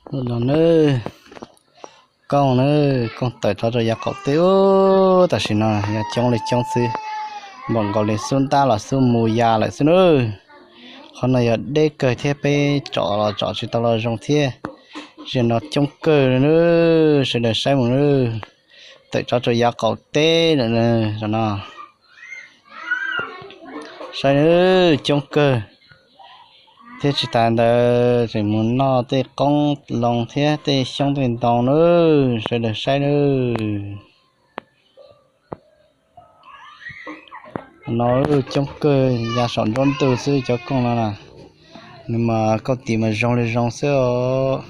Hnub no nawb, kooj nawb, kooj tawm rov rau yav qaum teb ub, tam sim no yog coob li coob xwb, npaum nkaus li xub ntab los xub mus ya lawm xwb nawb. Qhov no yog deb kawg thiab peb tsom los tsom tsis tau los zoo thiab. Zaum no coob kawg nawb, sawv daws saib mus nawb. Tawm rov rau yav qaum teb lawm zaum no. Saib nawb, coob kawg. Thiab tsis tas ntawd tseem mus noj tej qoob loo thiab tej xyoob tej ntoo nawb, sawv daws saib nawb. No coob kawg, ya saum nruab ntug xwb cov kooj no na. Nws mas kooj tis mas zoo li zoo xwb os.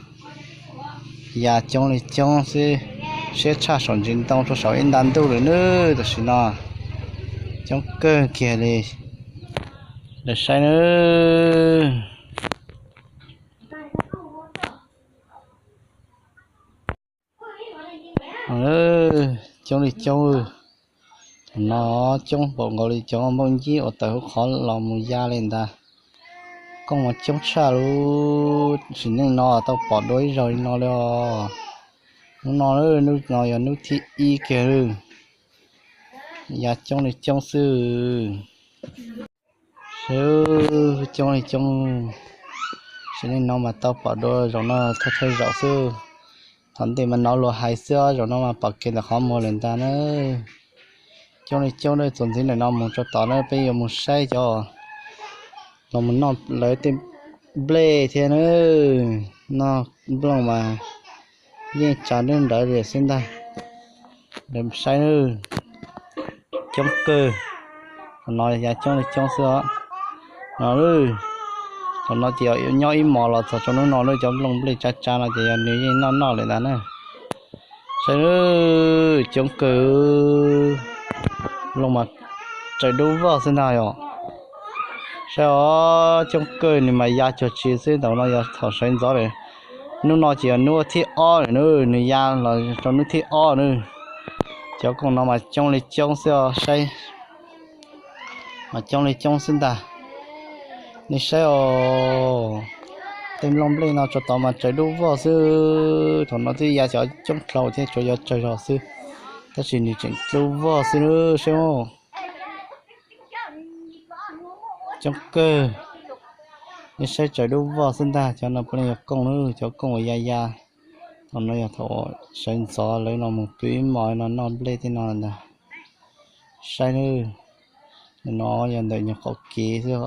Ya coob li coob xwb, siab tshaj saum ntsis ntoo rau saum ib nta ntuj lawm nawb tam sim no. Coob kawg kiag li, sawv daws saib nawb. Coob li coob, thaum no coob npaum nkaus li cov nplooj ncib uas tawm hauv qhov los mus ya li ntag. Kooj mas coob tshaj lub sim neej no tau pom dua ib zaug li no li os. Hnub no, hnub no yog hnub thib ib kiag lawm, ya coob li coob xwb. Saib, coob li coob, sim neej no mas tau pom dua zaum no thawj thawj zaum xwb. Thaum ntej mas hnov luag hais xwb os, zaum no mas pom kiag ntawm qhov muag lawm ntag na. Coob li coob, txuas ntxiv ntawm no mus rau tod na peb yuav mus saib cov los mus noj lawv tej nplej thiab na. Noj nplooj mas yeej tsav nruab nrawv li xwb ntag. Saib, coob kawg, thaum no ya coob li coob xwb os. No, thaum no ces nyob ib hmos los txog rau hnub no lawm cov nplooj nplej tsav tsav no ces yog nws yeej noj noj lawm ntag na. Saib, coob kawg, nplooj mas tsaws dub vog xwb ntag yom. Saib os, coob kawg, nws mas ya cuag tsi xwb. Thaum no yog thaum sawv ntxov lawm, hnub no ces yog hnub thib ob lawm na, nws ya los rau hnub thib ob na. Cov kooj no mas coob li coob xwb os, saib, mas coob li coob xwb ntag. Nej saib os, tej nplooj nplej no tsuas tau mas tsaws dub vog xwb. Thaum no twb ya cov coob dlhau thiab tsuas yuav tsawg zog xwb, tab sis nws tseem dub vog xwb na, saib. Coob kawg, nej saib tsaws dub vog xwb ntag. Cov no puav leej yog kooj na, cov kooj uas ya ya. Thaum no yog thaum sawv ntxov lawv los mus pw ib hmos no noj nplej tej no ntag. Saib nawb, no yog ntawm nyuag qaum kev xwb.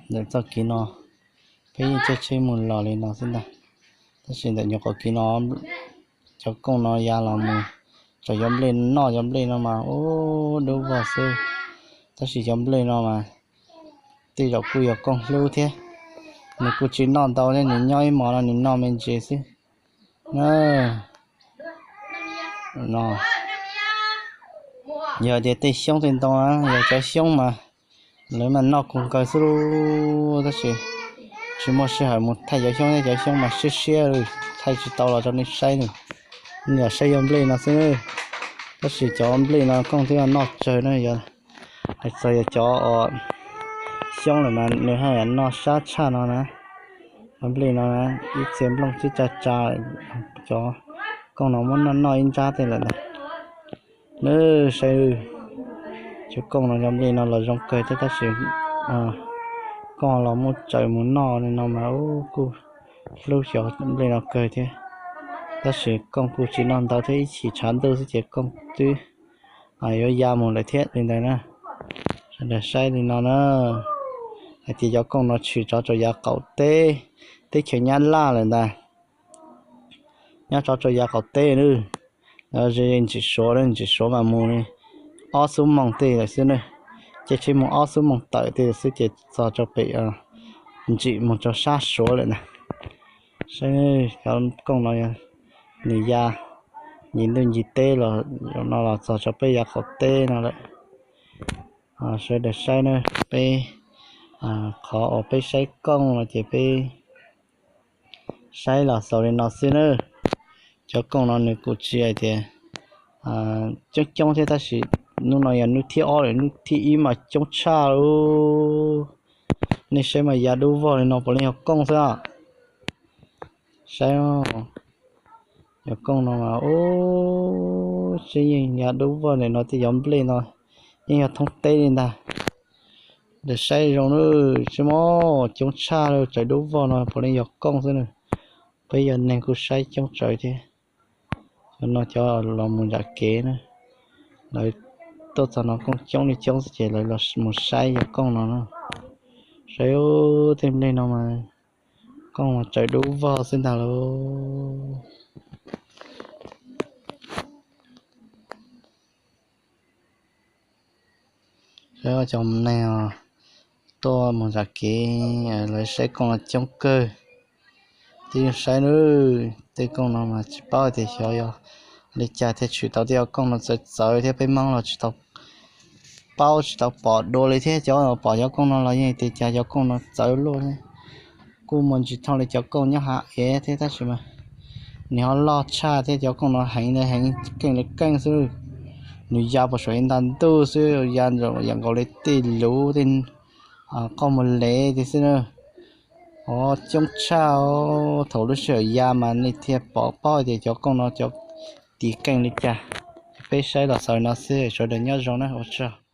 Ntawm txoj kev no peb yeej caij tsheb mus los li no xwb ntag. Tab sis ntawm nyuag qaum kev no cov kooj no ya los mus tsaws cov nplej noj, cov nplej no mas ub dub vog xwb. Tab sis cov nplej no mas tej zaum kuj yog kooj hlub thiab, nws kuj tsis noj ntau thiab, nws nyob ib hmos no nws noj me ntsis xwb na. No yog tias tej xyoob tej ntoo, yog cov xyoob mas lawv mas noj kawg nkaus xwb lauj, tab sis tsis muaj sij hawm mus thaij cov xyoob thiab, cov xyoob mas siab siab, thaij tsis tau los rau nej saib na. Yog saib cov nplej no xwb, tab sis cov nplej no kooj twb noj tsawg na. Yog hais txog yog cov xyoob lawm mas nws haj yam noj sab tshaj no na. Cov nplej no na, ib txhia nplooj twb tsa tsa, cov kooj no muab noj noj ib nrab tej lawm ntag. Nws saib, cov kooj no cov nplej no los zoo kawg thiab, tab sis kooj los muab tsaws mus noj li no mas kuj hlub cov nplej no kawg thiab. Tab sis kooj kuj tsis noj ntau thiab, ib chim tshav ntuj xwb ces kooj twb yuav ya mus lawm thiab li ntawd na. Sawv daws saib li no na, hais tias cov kooj no tshwm rov rau yav qaum teb, teb chaws Nyab Laj lawm ntag. Nyob rov rau yav qaum teb na, ze ntsim Suav, ntsim Suav mas mus li ob xuab moos tej lawm xwb na. Ces tsheb mus ob xuab moos tawm tej lawm xwb ces txog rau pem, ntsim mus rau sab Suav lawm ntag. Saib cov kooj no, nws ya ncig ntuj ncig teb los no los txog rau peb yav qaum teb no lawm. Sawv daws saib na, peb, qhov uas peb saib kooj no ces peb saib los xaus li no xwb na. Cov kooj no nws kuj tsis hais tias coob coob thiab, tab sis hnub no yog hnub thib ob lawm, hnub thib ib mas coob tshaj lauj. Nej saib mas ya dub vog li no puav leej yog kooj xwb. Saib, yog kooj no mas, ub, saib yeej ya dub vog ntawm no tej cov nplej no, yeej yog thoob teb li ntag. Ntawm saib zoo na, tsis muaj coob tshaj li, tsaws dub vog no puav leej yog kooj xwb na. Peb yog neeg kuj saib coob tsawv thiab. Cov no cov los mus nram kev na, lawv tuaj txog no kooj coob li coob xwb ces lawv los mus saib yog kooj no na. Saib tej nplej no mas, kooj mas tsaws dub vog xwb ntag lauj. Saib cov neeg tuaj mus nram kev, lawv saib kooj no coob kawg. Twb yeej saib na, tej kooj no mas tsis paub tias xyov yog li cas thiaj tshwm tau tej cov kooj no txawv txawv thiab, peb Hmoob los tsis tau paub tsis tau pom dua li thiab. Cov pom cov kooj no los yeej tias cas cov kooj no txawv luaj thiab. Kuj muaj ntsis thooj li cov kooj nyob hav ev thiab tab sis mas nws ho loj tshaj thiab. Cov kooj no heev li heev, keej li keej xwb. Nws ya puas saum ib nta ntuj xwb, ya yam nkaus li tej luv tej qoj mus lev tiag xwb na. Ov, coob tshaj. Thaum lub sij hawm ya mas nej thiaj pom paub tias cov kooj no cov tis keej li cas. Peb saib los xaus no xwb, sawv daws nyob zoo na, ua tsaug.